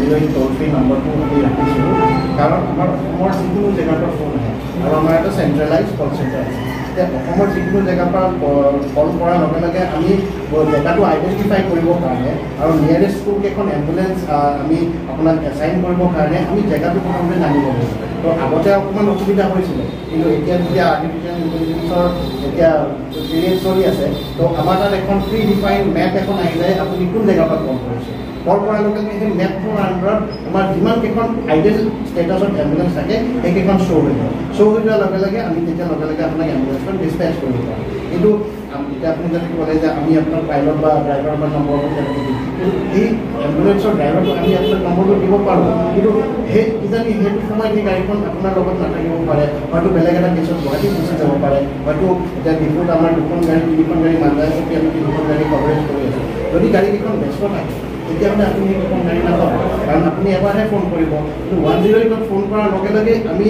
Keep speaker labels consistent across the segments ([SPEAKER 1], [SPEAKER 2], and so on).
[SPEAKER 1] 108 toll free নম্বৰটো আমি ৰাখিছিলোঁ, কাৰণ আমাৰ অসমৰ যিকোনো জেগাৰ পৰা ফোন আহে আৰু আমাৰ এটা চেণ্ট্ৰেলাইজ কল চেণ্টাৰ আছে। এতিয়া অসমৰ যিকোনো জেগাৰ পৰা কল কৰাৰ লগে লগে আমি জেগাটো আইডেণ্টিফাই কৰিবৰ কাৰণে আৰু নিয়েৰেষ্ট কোনকেইখন এম্বুলেঞ্চ আমি আপোনাক এছাইন কৰিবৰ কাৰণে আমি জেগাটো প্ৰথমতে জানিব লাগিব। তো আগতে অকণমান অসুবিধা হৈছিলে, কিন্তু এতিয়া যেতিয়া আৰ্টিফিচিয়েল ইণ্টেলিজেঞ্চৰ এতিয়া পিৰিয়ড চলি আছে, তো আমাৰ তাত এখন প্ৰি ডিফাইন মেপ এখন আহি যায়, আপুনি কোন জেগাৰ পৰা কল কৰিছে। কল কৰাৰ লগে লগে সেই মেপখনৰ আণ্ডাৰত আমাৰ যিমানকেইখন আইডেল ষ্টেটাছত এম্বুলেঞ্চ থাকে সেইকেইখন শ্ব' হৈ যায়। শ্ব' হৈ যোৱাৰ লগে লগে আমি তেতিয়া লগে লগে আপোনাক এম্বুলেঞ্চখন ডিছপেচ কৰিব পাৰোঁ। কিন্তু এতিয়া আপুনি যাতে ক'লে যে আমি আপোনাক পাইলট বা ড্ৰাইভাৰ বা নম্বৰটো তেনেকৈ দিম, কিন্তু সেই এম্বুলেঞ্চৰ ড্ৰাইভাৰটো আমি আপোনাক নম্বৰটো দিব পাৰোঁ, কিন্তু সেই কিজানি সেইটো সময়ত সেই গাড়ীখন আপোনাৰ লগত নাথাকিব পাৰে, হয়তো বেলেগ এটা কেছত গুৱাহাটীত গুচি যাব পাৰে, হয়তো এতিয়া ডিপুত আমাৰ দুখন গাড়ী তিনিখন গাড়ী মানজাই প্ৰতি আমি তিনিখন গাড়ী কভাৰেজ কৰি আছোঁ। যদি গাড়ীকেইখন ব্যস্ত থাকে তেতিয়াহ'লে আপুনি সেইকেইখন গাড়ী নাপাব, কাৰণ আপুনি এবাৰহে ফোন কৰিব। কিন্তু 108ত ফোন কৰাৰ লগে লগে আমি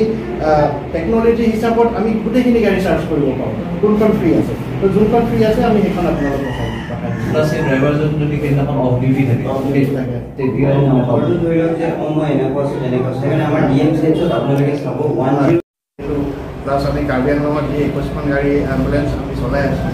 [SPEAKER 1] টেকন'লজি হিচাপত আমি গোটেইখিনি গাড়ী চাৰ্চ কৰিব পাৰোঁ, কোনখন ফ্ৰী আছে। তো যোনখন ফ্ৰী আছে আমি সেইখন আপোনালোকক পঠাই দিম।
[SPEAKER 2] প্লাছ সেই ড্ৰাইভাৰজন যদি সেইদিনাখন অফ ডিউটি থাকে তেতিয়াও
[SPEAKER 3] নম্বৰটো ধৰি লওক যে মই এনেকুৱা আছোঁ তেনেকুৱা আছোঁ, সেইকাৰণে আমাৰ ডি এম চি এইচত আপোনালোকে চাব 10।
[SPEAKER 1] প্লাছ আমি কাৰ্বি আংলঙত যি 21খন গাড়ী এম্বুলেঞ্চ আমি চলাই আছোঁ,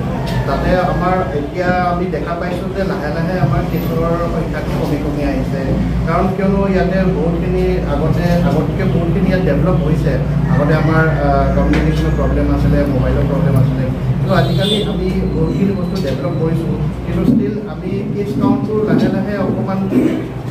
[SPEAKER 1] তাতে আমাৰ এতিয়া আমি দেখা পাইছোঁ যে লাহে লাহে আমাৰ কেছৰ সংখ্যাটো কমি কমি আহিছে। কাৰণ কিয়নো ইয়াতে বহুতখিনি আগতকৈ বহুতখিনি ইয়াত ডেভেলপ হৈছে। আগতে আমাৰ কমিউনিকেশ্যনৰ প্ৰব্লেম আছিলে, মোবাইলৰ প্ৰব্লেম আছিলে, কিন্তু আজিকালি আমি বহুতখিনি বস্তু ডেভেলপ কৰিছোঁ। কিন্তু ষ্টিল আমি কেছ কাউণ্টটো লাহে লাহে অকণমান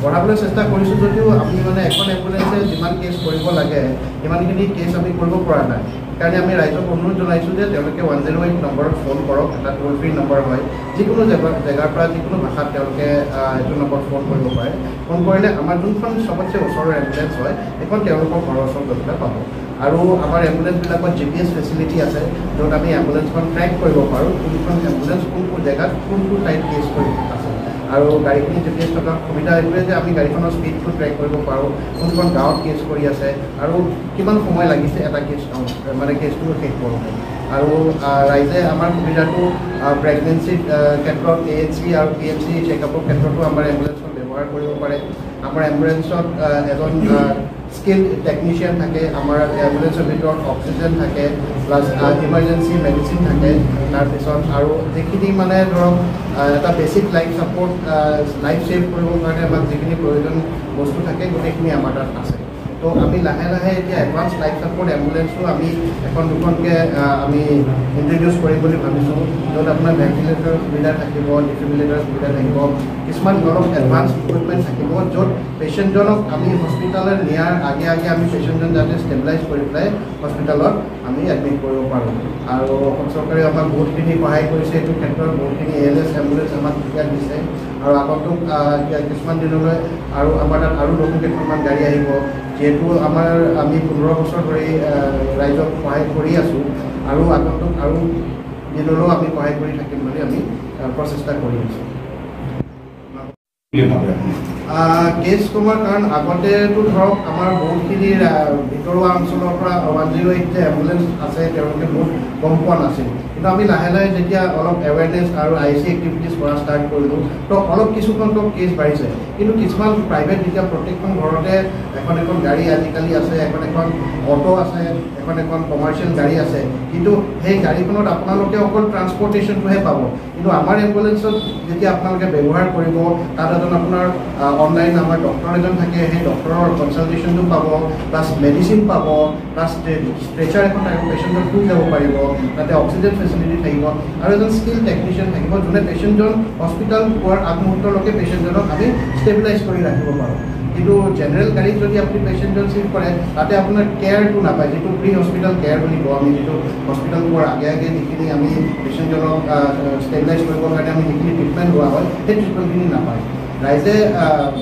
[SPEAKER 1] বঢ়াবলৈ চেষ্টা কৰিছোঁ, যদিও আমি মানে এখন এম্বুলেঞ্চে যিমান কেছ কৰিব লাগে সিমানখিনি কেছ আমি কৰিব পৰা নাই। সেইকাৰণে আমি ৰাইজক অনুৰোধ জনাইছোঁ যে তেওঁলোকে 108 নম্বৰত ফোন কৰক। এটা টোল ফ্ৰী নম্বৰ হয়, যিকোনো জেগাৰ পৰা যিকোনো ভাষাত তেওঁলোকে এইটো নম্বৰত ফোন কৰিব পাৰে। ফোন কৰিলে আমাৰ যোনখন চবতছে ওচৰৰ এম্বুলেঞ্চ হয় সেইখন তেওঁলোকৰ ঘৰৰ ওচৰত গৈ পেলাই পাব। আৰু আমাৰ এম্বুলেঞ্চবিলাকত GPS facility আছে, য'ত আমি এম্বুলেঞ্চখন ট্ৰেক কৰিব পাৰোঁ, কোনখন এম্বুলেঞ্চ কোনটো জেগাত কোনটো ঠাইত কেছ কৰি আছে। আৰু গাড়ীখিনি GPS থকা সুবিধা এইটোৱে যে আমি গাড়ীখনৰ স্পীডটো ট্ৰেক কৰিব পাৰোঁ, কোনখন গাঁৱত কেছ কৰি আছে আৰু কিমান সময় লাগিছে এটা কেছ মানে কেছটো শেষ কৰোঁতে। আৰু ৰাইজে আমাৰ সুবিধাটো প্ৰেগনেঞ্চিৰ ক্ষেত্ৰত ANC আৰু PNC চেকআপৰ ক্ষেত্ৰতো আমাৰ এম্বুলেঞ্চখন ব্যৱহাৰ কৰিব পাৰে। আমাৰ এম্বুলেঞ্চত এজন স্কিল টেকনিচিয়ান থাকে, আমাৰ এম্বুলেঞ্চৰ ভিতৰত অক্সিজেন থাকে, প্লাছ ইমাৰ্জেঞ্চি মেডিচিন থাকে। তাৰপিছত আৰু যিখিনি মানে ধৰক এটা basic life support, life save কৰিবৰ কাৰণে আমাক যিখিনি প্ৰয়োজন বস্তু থাকে গোটেইখিনি আমাৰ তাত আছে। তো আমি লাহে লাহে এতিয়া এডভান্স লাইফ ছাপৰ্ট এম্বুলেঞ্চো আমি এখন দুখনকৈ আমি ইণ্ট্ৰডিউচ কৰিম বুলি ভাবিছোঁ, য'ত আপোনাৰ ভেণ্টিলেটৰৰ সুবিধা থাকিব, ডিফিব্ৰিলেটৰৰ সুবিধা থাকিব, কিছুমান অলপ এডভান্স ইকুইপমেণ্ট থাকিব, য'ত পেচেণ্টজনক আমি হস্পিটেললৈ নিয়াৰ আগে আগে আমি পেচেণ্টজন যাতে ষ্টেবিলাইজ কৰি পেলাই হস্পিটেলত আমি এডমিট কৰিব পাৰোঁ। আৰু অসম চৰকাৰে আমাক বহুতখিনি সহায় কৰিছে এইটো ক্ষেত্ৰত, বহুতখিনি ALS ambulance আমাক ইয়াত দিছে। আৰু আগন্তুক কিছুমান দিনলৈ আৰু আমাৰ তাত আৰু নতুন কেইখনমান গাড়ী আহিব। যিহেতু আমি 15 বছৰ ধৰি ৰাইজক সহায় কৰি আছোঁ আৰু আগন্তুক আৰু দিনলৈও আমি সহায় কৰি থাকিম বুলি আমি প্ৰচেষ্টা কৰি আছোঁ। কেছ কমাৰ কাৰণ আগতেতো ধৰক আমাৰ বহুতখিনি ভিতৰুৱা অঞ্চলৰ পৰা 108 যে এম্বুলেঞ্চ আছে তেওঁলোকে বহুত গম পোৱা নাছিল। কিন্তু আমি লাহে লাহে যেতিয়া অলপ এৱেৰনেছ আৰু IC activities কৰা ষ্টাৰ্ট কৰিলোঁ, তো অলপ কিছু সংখ্যক কেছ বাঢ়িছে। কিন্তু কিছুমান প্ৰাইভেট যেতিয়া প্ৰত্যেকখন ঘৰতে এখন এখন গাড়ী আজিকালি আছে, এখন এখন অ'টো আছে, এখন এখন কমাৰ্চিয়েল গাড়ী আছে, কিন্তু সেই গাড়ীখনত আপোনালোকে অকল ট্ৰান্সপৰ্টেশ্যনটোহে পাব। কিন্তু আমাৰ এম্বুলেঞ্চত যেতিয়া আপোনালোকে ব্যৱহাৰ কৰিব, তাত এজন আপোনাৰ অনলাইন আমাৰ ডক্টৰ এজন থাকে, সেই ডক্টৰৰ কনচালটেশ্যনটো পাব, প্লাছ মেডিচিন পাব, প্লাছ ষ্ট্ৰেচাৰ এখন থাকিব, পেচেণ্টজন শুই যাব পাৰিব, তাতে অক্সিজেন ফেচিলিটি থাকিব আৰু এজন স্কিল টেকনিচিয়ান থাকিব, যোনে পেচেণ্টজন হস্পিটেল পোৱাৰ আগমুহূৰ্তলৈকে পেচেণ্টজনক আমি ষ্টেবিলাইজ কৰি ৰাখিব পাৰোঁ। কিন্তু জেনেৰেল গাড়ীত যদি আপুনি পেচেণ্টজন চিফ্ট কৰে, তাতে আপোনাৰ কেয়াৰটো নাপায়, যিটো প্ৰি হস্পিটেল কেয়াৰ বুলি কওঁ আমি, যিটো হস্পিটেল পোৱাৰ আগে আগে যিখিনি আমি পেচেণ্টজনক ষ্টেবিলাইজ কৰিবৰ কাৰণে আমি যিখিনি ট্ৰিটমেণ্ট লোৱা হয়, সেই ট্ৰিটমেণ্টখিনি নাপায়। ৰাইজে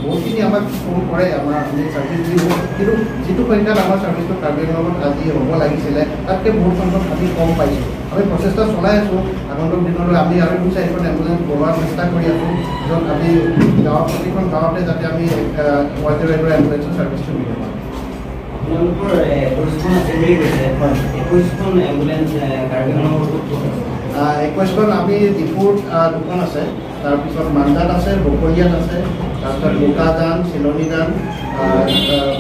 [SPEAKER 1] বহুতখিনি আমাক ফোন কৰে, আমাৰ আমি ছাৰ্ভিচ দিওঁ, কিন্তু যিটো সংখ্যাত আমাৰ ছাৰ্ভিচটো কাৰ্বি আংলঙত আজি হ'ব লাগিছিলে তাতকৈ বহুত সংখ্যক আমি কম পাইছোঁ। আমি প্ৰচেষ্টা চলাই আছোঁ, আগন্তুক দিনলৈ আমি আৰু 2-4খন এম্বুলেঞ্চ বঢ়োৱাৰ চেষ্টা কৰি আছোঁ, য'ত আমি গাঁৱৰ প্ৰতিখন গাঁৱতে যাতে আমি 108ৰ এম্বুলেঞ্চৰ ছাৰ্ভিচটো দিব পাৰোঁ।
[SPEAKER 3] আপোনালোকৰ 21খন আছে বুলি কৈছে, 21খন এম্বুলেঞ্চ কাৰ্বি আংলঙৰ ক'ত ক'ত আছে?
[SPEAKER 1] 21খন আমি ডিপুত দুখন আছে, তাৰপিছত মাঞ্জাত আছে, বকলীয়াত আছে, তাৰপিছত বোকাজান, চিলনীজান,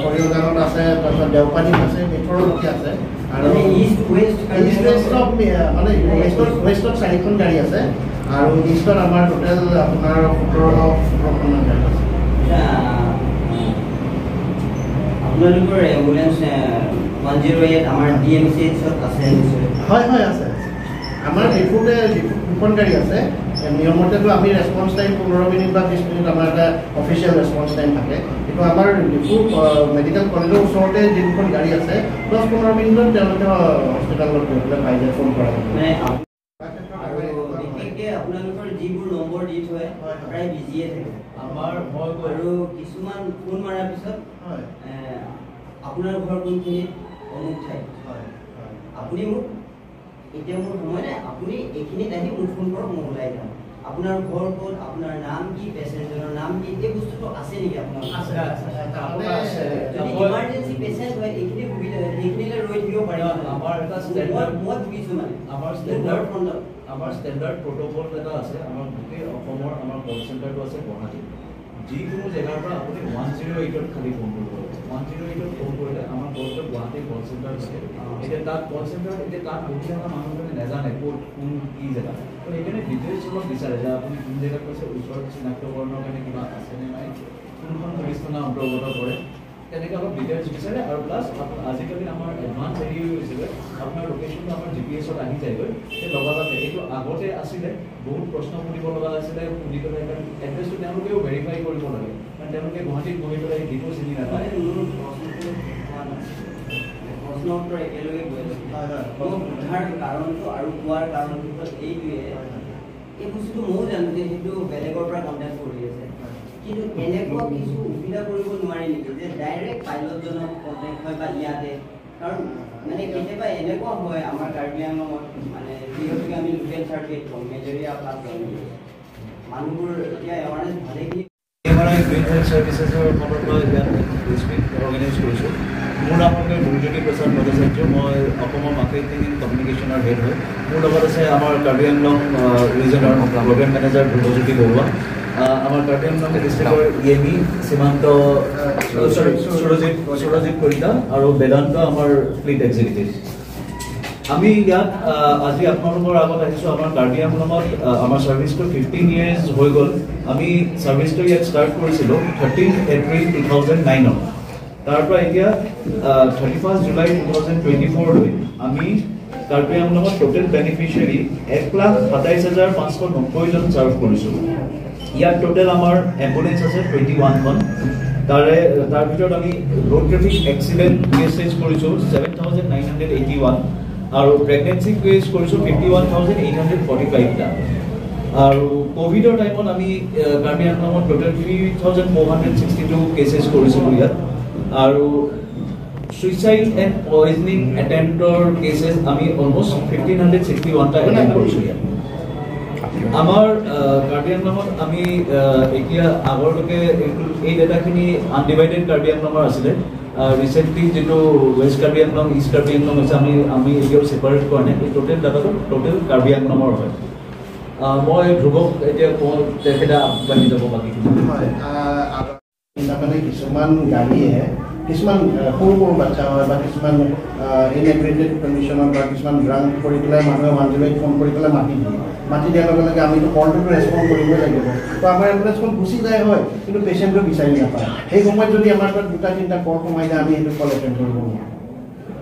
[SPEAKER 1] সৰিয়হজানত আছে, তাৰপিছত দেওপানীত আছে, মিঠৰলৈকে আছে। আৰু
[SPEAKER 3] ইষ্ট ৱেষ্ট
[SPEAKER 1] ইষ্ট ৱেষ্টত মানে ৱেষ্টত 4খন গাড়ী আছে আৰু ইষ্টত আমাৰ টোটেল আপোনাৰ 17খনমান গাড়ী আছে।
[SPEAKER 3] আপোনালোকৰ এম্বুলেঞ্চ 108 আমাৰ DMCHত আছে নিশ্চয়?
[SPEAKER 1] হয় হয়, আছে। আমাৰ ডিফুতে 2খন গাড়ী আছে। নিয়মতেতো আমি ৰেচপঞ্চ টাইম 15 মিনিট বা 20 মিনিট আমাৰ এটা অফিচিয়েল ৰেচপঞ্চ টাইম থাকে, কিন্তু আমাৰ ডিফু মেডিকেল কলেজৰ ওচৰতে যি 2খন গাড়ী আছে 10-15 মিনিটত তেওঁলোকে হস্পিটেলত গৈ পেলাই পাই যায়, ফোন কৰা।
[SPEAKER 3] মানে বিশেষকৈ আপোনালোকৰ যিবোৰ নম্বৰ দি থয় প্ৰায় বিজিয়ে থাকে
[SPEAKER 2] আমাৰ।
[SPEAKER 3] আৰু কিছুমান ফোন মৰাৰ পিছত আপোনাৰ ঘৰ কোনখিনিত, অমুক ঠাইত, আপুনি মোক এতিয়া মোৰ সময় নাই, আপুনি এইখিনিত আহি মোক ফোন কৰক, মই ওলাই যাম। আপোনাৰ ঘৰ ক'ত, আপোনাৰ নাম কি, পেচেণ্টজনৰ নাম কি, এই বস্তুটো আছে নেকি আপোনাৰ? যদি ইমাৰ্জেঞ্চি পেচেণ্ট হয় এইখিনি সুবিধা হয়, সেইখিনিলৈ ৰৈ থাকিব পাৰিব।
[SPEAKER 2] আমাৰ এটা ষ্টেণ্ডাৰ্ড,
[SPEAKER 3] মই ভুগিছোঁ মানে
[SPEAKER 2] আমাৰ ষ্টেণ্ডাৰ্ড ফ্ৰণ্টত আমাৰ ষ্টেণ্ডাৰ্ড প্ৰট'কল এটা আছে। আমাৰ গোটেই অসমৰ আমাৰ কল চেণ্টাৰটো আছে গুৱাহাটীত। যিকোনো জেগাৰ পৰা আপুনি 108ত খালি ফোন কৰিব লাগিব। 108ত ফোন কৰিলে আমাৰ কলটো গুৱাহাটী কল চেণ্টাৰ থাকে। এতিয়া তাত কল চেণ্টাৰত এতিয়া তাত বহি থকা মানুহজনে নাজানে ক'ত কোন কি জেগা, তো সেইকাৰণে ডিটেইলছ অলপ বিচাৰে যে আপুনি কোন জেগাত কৈছে, ওচৰত চিনাক্তকৰণৰ কাৰণে কিবা আছেনে নাই, কোনখন পুলিচ থানা অন্তৰ্গত পৰে, তেনেকৈ অলপ ডিটেইলছ বিচাৰে। আৰু প্লাছ আজিকালি আমাৰ এডভান্স হেৰি হৈ গৈছিলে, আপোনাৰ লোকেশ্যনটো আমাৰ GPS-ত আহি যায়গৈ, সেই লগালগে। এইটো আগতে আছিলে, বহুত প্ৰশ্ন সুধিব লগা আছিলে, সুধি পেলাই কাৰণ এড্ৰেছটো তেওঁলোকেও ভেৰিফাই কৰিব লাগে, কাৰণ তেওঁলোকে গুৱাহাটীত বহি পেলাই ডিপো চিনি নাপায়।
[SPEAKER 3] প্ৰশ্ন উত্তৰ একেলগে গৈ আছে। মই সোধাৰ কাৰণটো আৰু কোৱাৰ কাৰণটো হ'ল এইটোৱে, এই বস্তুটো ময়ো জানো যে সেইটো বেলেগৰ পৰা কণ্টেক্ট কৰি আছে, কিন্তু এনেকুৱা কিছু সুবিধা কৰিব নোৱাৰি নেকি যে ডাইৰেক্ট পাইলটজনক কণ্টেক্ট হয় বা ইয়াতে? কাৰণ মানে কেতিয়াবা এনেকুৱা হয় আমাৰ কাৰ্বি আংলঙত, মানে যিহেতুকে আমি লোকেল চাৰ্টিফিকেট কওঁ, মেলেৰিয়া প্লাছ জণ্ডিছ, মানুহবোৰ এতিয়া এৱাৰনেছ ভালেখিনি।
[SPEAKER 2] MRI green health ছাৰ্ভিচেছৰ ফালৰ পৰা ইয়াত প্ৰেছ মিট অৰ্গেনাইজ কৰিছোঁ। মোৰ নাম হ'ল গুৰুজ্যোতি প্ৰসাদ ভট্টাচাৰ্য, মই অসমৰ মাৰ্কেটিং এণ্ড কমিউনিকেশ্যনৰ হেড হয়। মোৰ লগত আছে আমাৰ কাৰ্বি আংলং ৰিজনৰ প্ৰগ্ৰেম মেনেজাৰ ধ্ৰুৱজ্যোতি বৰুৱা, আমাৰ কাৰ্বি আংলং ডিষ্ট্ৰিক্টৰ EME সীমান্ত সুৰজিত কলিতা আৰু বেদান্ত আমাৰ ফ্লিট এক্সিকিউটিভ। আমি ইয়াত আজি আপোনালোকৰ আগত আহিছোঁ। আমাৰ কাৰ্বি আংলঙত আমাৰ ছাৰ্ভিচটো 15 ইয়েৰ্ছ হৈ গ'ল। আমি ছাৰ্ভিচটো ইয়াত ষ্টাৰ্ট কৰিছিলোঁ 13 এপ্ৰিল 2009ত। তাৰ পৰা এতিয়া 31 জুলাই 2024লৈ আমি কাৰ্বি আংলঙত টোটেল বেনিফিচিয়াৰী 1,27,590 জন ছাৰ্ভ কৰিছোঁ। ইয়াত টোটেল আমাৰ এম্বুলেঞ্চ আছে 21খন, তাৰ ভিতৰত আমি ৰোড ট্ৰেফিক এক্সিডেণ্ট কেছেছ কৰিছোঁ 7,981 আৰু প্ৰেগনেঞ্চি কেছ কৰিছোঁ 51,845টা। আৰু ক'ভিডৰ টাইমত আমি কাৰ্বি আংলঙত টোটেল 3,462 কেছেছ কৰিছিলোঁ ইয়াত। আৰু চুইচাইড এণ্ড পয়জনিং এটেম্পটৰ কেছেছ আমি অলমষ্ট 1,561টা এটেম্প কৰিছোঁ ইয়াত। আমাৰ কাৰ্বি আংলঙত আমি এতিয়া আগৰলৈকে এই ডেটাখিনি আনডিভাইডেড কাৰ্বি আংলঙৰ আছিলে। ৰিচেণ্টলি যিটো ৱেষ্ট কাৰ্বি আংলং, ইষ্ট কাৰ্বি আংলং হৈছে, আমি এতিয়াও ছেপাৰেট কৰা নাই। এই টোটেল ডাটাটো টোটেল কাৰ্বি আংলঙৰ হয়। মই ধ্ৰুৱক এতিয়া কওঁ, তেখেতে আগবাঢ়ি যাব বাকীখিনি।
[SPEAKER 1] হয়, মানে কিছুমান গাড়ীয়ে কিছুমান সৰু সৰু বাচ্ছা হয় বা কিছুমান ইনএগ্ৰেটেড কণ্ডিশ্যনত বা কিছুমান ড্ৰাংক কৰি পেলাই মানুহে 108 ফোন কৰি পেলাই মাতি দিয়ে। মাতি দিয়াৰ লগে লগে আমিতো কলটোতো ৰেচপণ্ড কৰিবই লাগিব, তো আমাৰ এম্বুলেঞ্চখন গুচি যায় হয়, কিন্তু পেচেণ্টটো বিচাৰি নাপায়। সেই সময়ত যদি আমাৰ তাত 2-3টা কল সোমাই যায়, আমি সেইটো কল এটেণ্ড কৰিব নোৱাৰোঁ।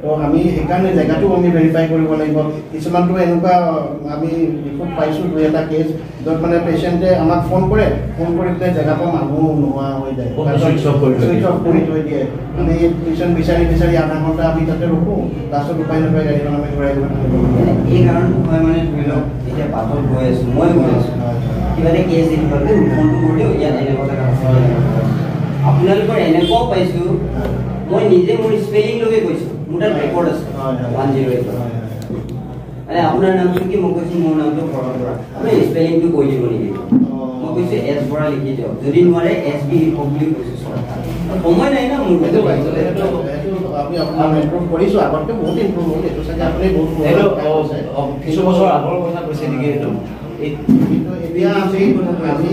[SPEAKER 1] তো আমি সেইকাৰণে জেগাটো আমি ভেৰিফাই কৰিব লাগিব। কিছুমানতো এনেকুৱা আমি ৰিপৰ্ট পাইছোঁ 2-1টা কেছ য'ত মানে পেচেণ্টে আমাক ফোন কৰে, ফোন কৰি পেলাই জেগাৰ পৰা মানুহ নোহোৱা হৈ যায়,
[SPEAKER 2] ছুইচ অফ
[SPEAKER 1] কৰি থৈ দিয়ে। আমি পেচেণ্ট বিচাৰি বিচাৰি আধা ঘণ্টা আমি তাতে ৰখোঁ, লাষ্টত উপায় নাপায় গাড়ীখন আমি ঘূৰাই ঘূৰাই।
[SPEAKER 3] এই কাৰণটো হয় মানে ধৰি লওক এতিয়া বাটত গৈ আছোঁ, মই গৈ আছোঁ, কিবা এটা কেছ দি থকা ফোনটো কৰি দিওঁ, ইয়াত এনেকুৱা জেগা আছে। আপোনালোকৰ এনেকুৱাও পাইছোঁ, মই নিজে মোৰ স্পেলিং লগে কৈছোঁ, মোৰ তাত ৰেকৰ্ড আছে 108। মানে আপোনাৰ নামটো কি? মই কৈছোঁ মোৰ নামটো ভৰত বৰা। আপুনি স্পেলিংটো কৈ দিব নেকি? মই কৈছোঁ এছ বৰা লিখি দিয়ক, যদি নোৱাৰে এছ বি লিখক বুলি কৈছোঁ। সময় নাই না মোৰ।
[SPEAKER 1] আমি অকণমান ইম্প্ৰুভ কৰিছোঁ, আগতকৈ বহুত ইম্প্ৰুভ হ'ল। এইটো চাগে আপুনি বহুত
[SPEAKER 2] কিছু বছৰ আগৰ কথা কৈছে নেকি এইটো?
[SPEAKER 1] এতিয়া আমি